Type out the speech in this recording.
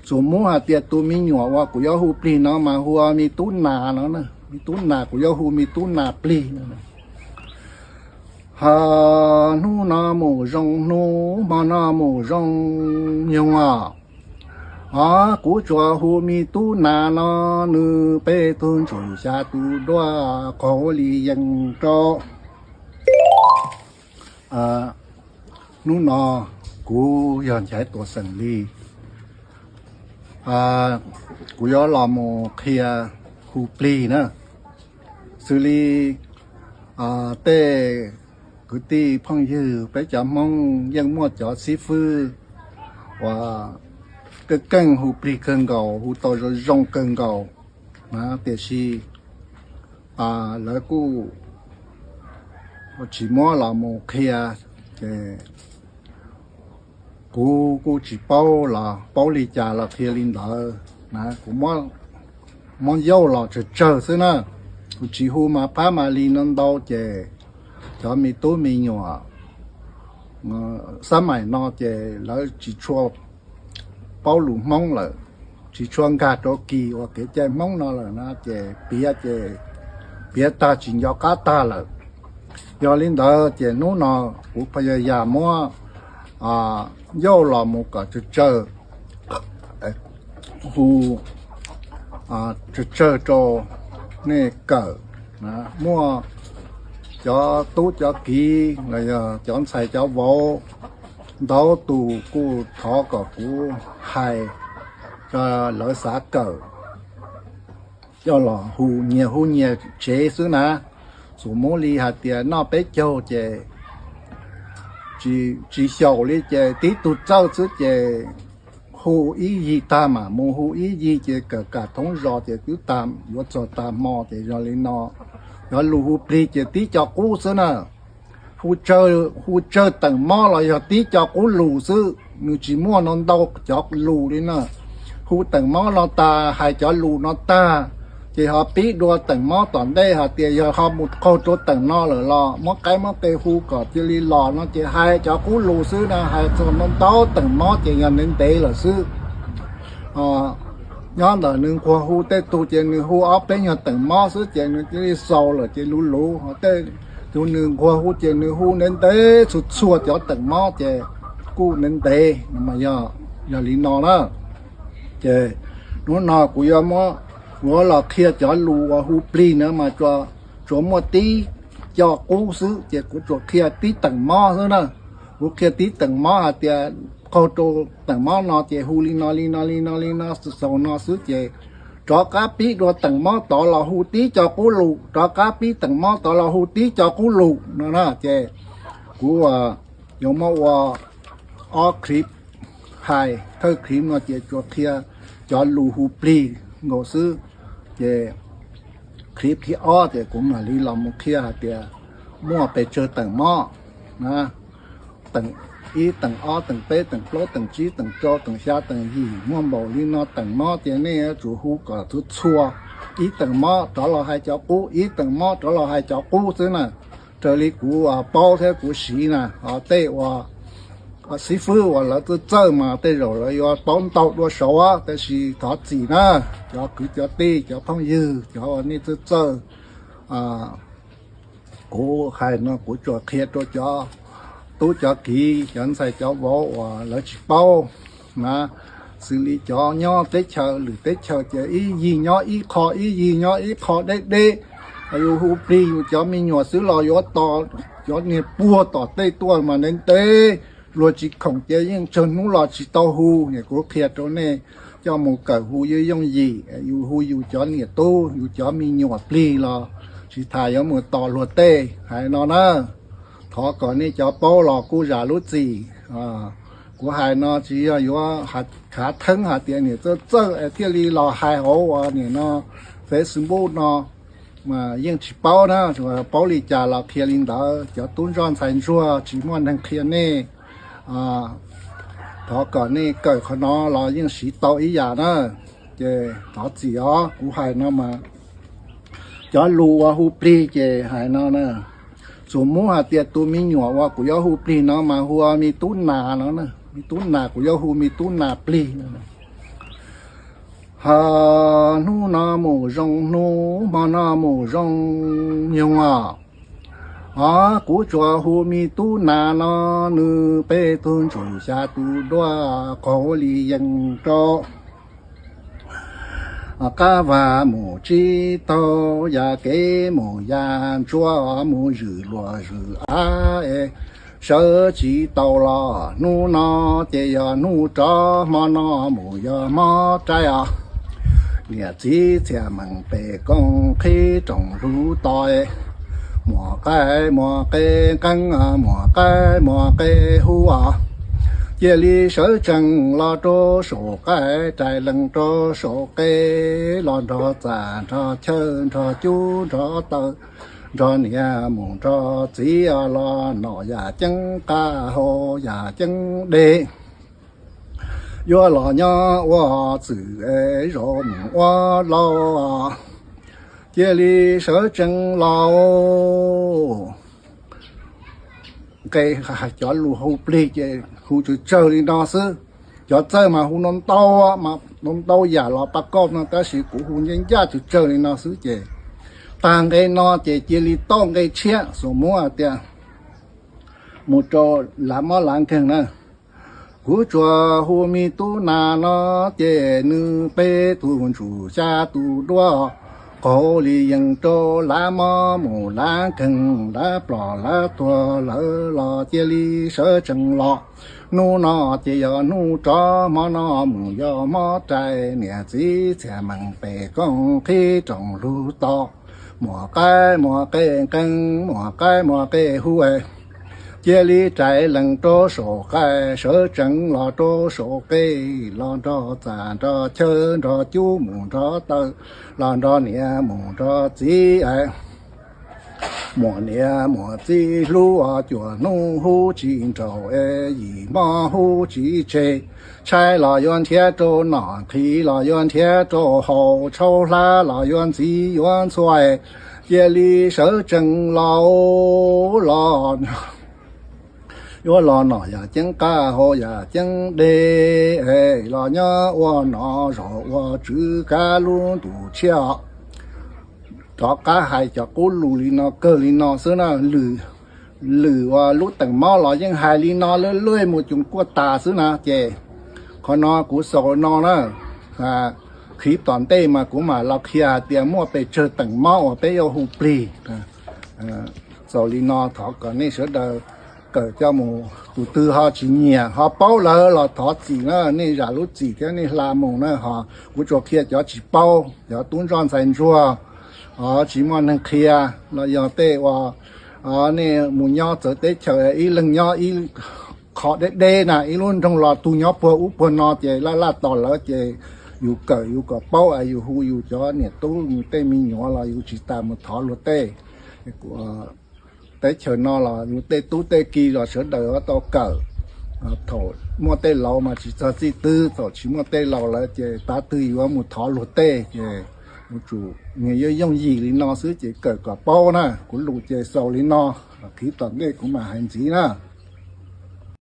Txus muab hais tias tus me nyuam uas kuv yuav hu plig no mas hu ua me tub nas no, me tub nas, kuv yuav hu me tub nas plig no. Ho hnub no mus zoo hnub, hmo no mus zoo nyoog os. Os, kuv tsuas hu me tub nas no, nws peb tug ntsuj xya tus duab qaug li yees rau. Hnub no kuv yog Nchaiv Tuam Xeem Lis, kuv yuav los mus qhia hu plig na. Xws li tej kwv tij phooj ywg, peb cov Hmoob yeej muaj cov xib fwb uas keej keej hu plig kawg nkaus, hu tau zoo zoo kawg nkaus na, tiam sis lawv kuj tsis muab los mus qhia, ces kuv kuj tsis paub los paub li cas los qhia li ntawd na. Kuv muab yauj los tsawg tsawg xwb na, kuv tsis hu mas phab mas li no ntau, ces cov me tub me nyuam xab maim no ces lawv tsis tshua paub lus Hmoob lawm, tsis tshua nkag rau kis uas kev cai Hmoob no lawm na, ces piav ces piav tag tsis nco qab tag lawm. Yog li ntawd ces hnub no kuv pha ya yas muab yauj los mus kom tsawg tsawg, hu tsawg tsawg rau nej kawm. Muaj cov tub cov kiv los yog cov ntxhais cov vauv ntau tus kuj thov kom kuv hais, lawv xav kawm, coj los hu nyias hu nyias tsev xwb na. Txus muab li hais tias noj peb caug ces tsis xyaum li ces tib tug txawj xwb ces hu ib yig tag mam mus hu ib yig ces kawm kam thoob zos ces twb tag, yuav txog tag hmo ces yog li no. Cov lus hu plig ces tib co qub xwb na. Hu tsawg teem mob los yog tib co qub lus xwb, nws tsis muaj no ntau cov lus li na. Hu teem mob no tas, hais cov lus no tag, ces ho pib dua teem mob tom ntej hais tias yog ho mus qaug rau teem no lawm los muab qaib muab qe hu kom cia li los no ces hais cov qub lus xwb na, hais txog no ntau teem mob ces yog ntev ntev lawm xwb. Nyob ntawm nws nquag hu tej tug ces nws hu ob peb nyuag teem mob xwb ces nws cia li xaus lawm ces luv luv. Ho tej tug nws nquag hu ces nws hu ntev ntev txhua txhua cov teem mob ces kuj ntev ntev mas yog, yog li no na. Ces hnub no kuv yuav muab, kuv yuav los qhia cov lus uas hu plig na mas tsuas muaj tib co qub xwb ces kuv tsuas qhia tib teem mob xwb na. Kuv qhia tib teem mob hais tias qaug rau teem mob no ces hu li no li no li no li no xaus no xwb ces rov qab pib dua teem mob tod los hu tib co qub lus, rov qab pib teem mob tod los hu tib co qub lus no na. Ces kuv yuav muab ua ob clip hais, thawj clip no ces tsuas qhia cov lus hu plig nkaus xwb. Ces clip thib ob ces kuv mam li los mus qhia hais tias muaj pes tsawg teem mob na, teem ib, teem ob, teem peb, teem plaub, teem tsib, teem rau, teem xya, teem yim, muaj npaum li no teem mob ces nej yuav tsum hu kom txhua txhua, ib teem mob rov los hais cov qub, ib teem mob rov los hais cov qub xwb na. Raws li kuv paub thiab kuv siv na, ho tej uas xib fwb uas lawv txawj txawj mas tej zaum lawv yuav paub ntau dua saud, tab sis thov txim na, cov kwv cov tij, cov phooj ywg, cov uas nej txawj txawj, kuv hais no kuv tsuas qhia rau cov tub cov kiv, cov ntxhais cov vauv uas lawv tsis paub na. Xws li cov nyob teb chaws lwm teb chaws ces ib yig nyob ib qho, ib yig nyob ib qho deb deb. Yus hu plig yus cov me nyuam xwb los yuav tos cov niag puag tom tej tuaj mas ntev ntev, luag tsis khoom ces yeej tsawg hnub los tsis tau hu. Kuv qhia rau nej coj mus kawm hu yooj yooj yim, yus hu yus cov niam tub, yus cov me nyuam plig los tsis tas yuav mus tos luag tej. Hais no na, thov kom nej cov paub los kuj zam lub txim. Kuv hais no tsis yog yuav khav theeb hais tias niam txawj txawj es thiaj li los hais hauv uas nim no Facebook no, mas yeej tsis paub na, paub li cas los qhia li ntawd. Cov tub ntsoj ntxhais ntsuag tsis muaj neeg qhia nej. Thov kom nej kawm qhov no los yeej siv tau ib yam na. Ces thov txim os, kuv hais no mas cov lus uas hu plig ces hais no na. Txus muab hais tias tus me nyuam uas kuv yuav hu plig no mas hu ua me tub nas no, me tub nas, kuv yuav hu me tub nas plig no. Hnub no mus zoo hnub, hmo no mus zoo nyoog os. Os, kuv tsuas hu me tub nas no, nws peb tug ntsuj xya tus duab qaug li yees rau qab vag mus tsis taug, yam kev mus yam ntsuab, mus zwm luag zwm av es sawv tsis tau los. Hnub no ces yog hnub rov, hmo no mus yog hmo rai os. Niam txiv txhiaj meem pes kooj qhib rooj lug to, muam qaib muam qe nqeeb, muam qaib muam qe hu os. Cia li sawv tsees los rau saum qaib, rais lees rau saum qe, los nrog txaj nrog chaw nrog cub nrog taw, nrog niam mus nrog txiv os. Los nom yam ceeb qab, haus yam ceeb dej, yuav los nyob ua txwm es zaum mus ua laus, cia li sawv tsees los. Nqe, cov lus hu plig ces hu tsawg tsawg li no xwb. Cov txawj mas hu ntau ntau, ntau ntau yam los pab kauj no, tab sis kuv hu ncaj ncaj tsawg tsawg li no xwb ces tag nqe no ces cia li tau nqe tshiab, xus muab tias mus rau lav mob lav nkeeg na. Kuv tsuas hu me tub nas no, ces nws peb tug ntsuj xya tus duab qaug li yees rau lav mob mus lav nkeeg, lav plom lav tuag lawm los cia li sawv tsees los. Hnub no ces yog hnub rov, hmo no mus yog hmo rai, niam txiv txhiaj meem pes kooj qhib rooj lug to, muam qaib muam qe nqeeb, muam qaib muam qe hu, cia li rais lees rau saum qaib, sawv tsees los rau saum qe, los nrog txaj nrog chaw nrog cub mus nrog taw, los nrog niam mus nrog txiv. Muam niam muam txiv hlub, cuaj hnub hu tsis nraus es yim hmo hu tsis tseg. Tshaib los yuav nrhiav rau nom, nqhis los yuav nrhiav rau haus, tshaub hlab los yuav ntxiv yuav ntxhua, cia li sawv tsees los. Los yuav los nom yam ceeb qab, haus yam ceeb dej, los nyob ua nom zog ua tswv kav lub ntuj tshiab. Rov qab hais cov qub lus li no kawg li no xwb na. Lwm, lwm uas lub teem mob los yeej hais li no lawm, lwj mus coos kuaj tas xwb na. Ces qhov no kuv xaus no na, qhib tom ntej mas kuv mam los qhia hais tias muaj pes tsawg teem mob uas peb yuav hu plig. Xaus li no, thov kom nej sawv daws kawm coj mus. Tus twg ho tsis nyiam ho paub lawm los thov txim na, nej zam lub txim thiab nej hla mus na. Ho kuv tsuas qhia cov tsis paub, cov tub ntsuag ntxhais ntsuag, tsis muaj neeg qhia, los yog tej uas nej mus nyob txawv teb chaws ib leeg nyob ib qho deb deb na, ib lub nroog los tug nyob puag ub puag no ces laj laj tos lawv ces yus kawm yus kom paub es yus hu yus cov niam tub tej me nyuam los yus tsis tas mus thov luag tej. Teb chaws no los yus tej tub tej ki los sawv daws tau kawm. Thaum muaj tej laus mas tsis txog txij twg, thaum tsis muaj tej laus lawm ces tav twg yuav mus thov luag tej ces yuav tsum, nws yuav yooj yim li no xwb ces kawm kom paub na. Kuv lus ces xaus li no, qhib tom ntej kuv mam hais ntxiv na.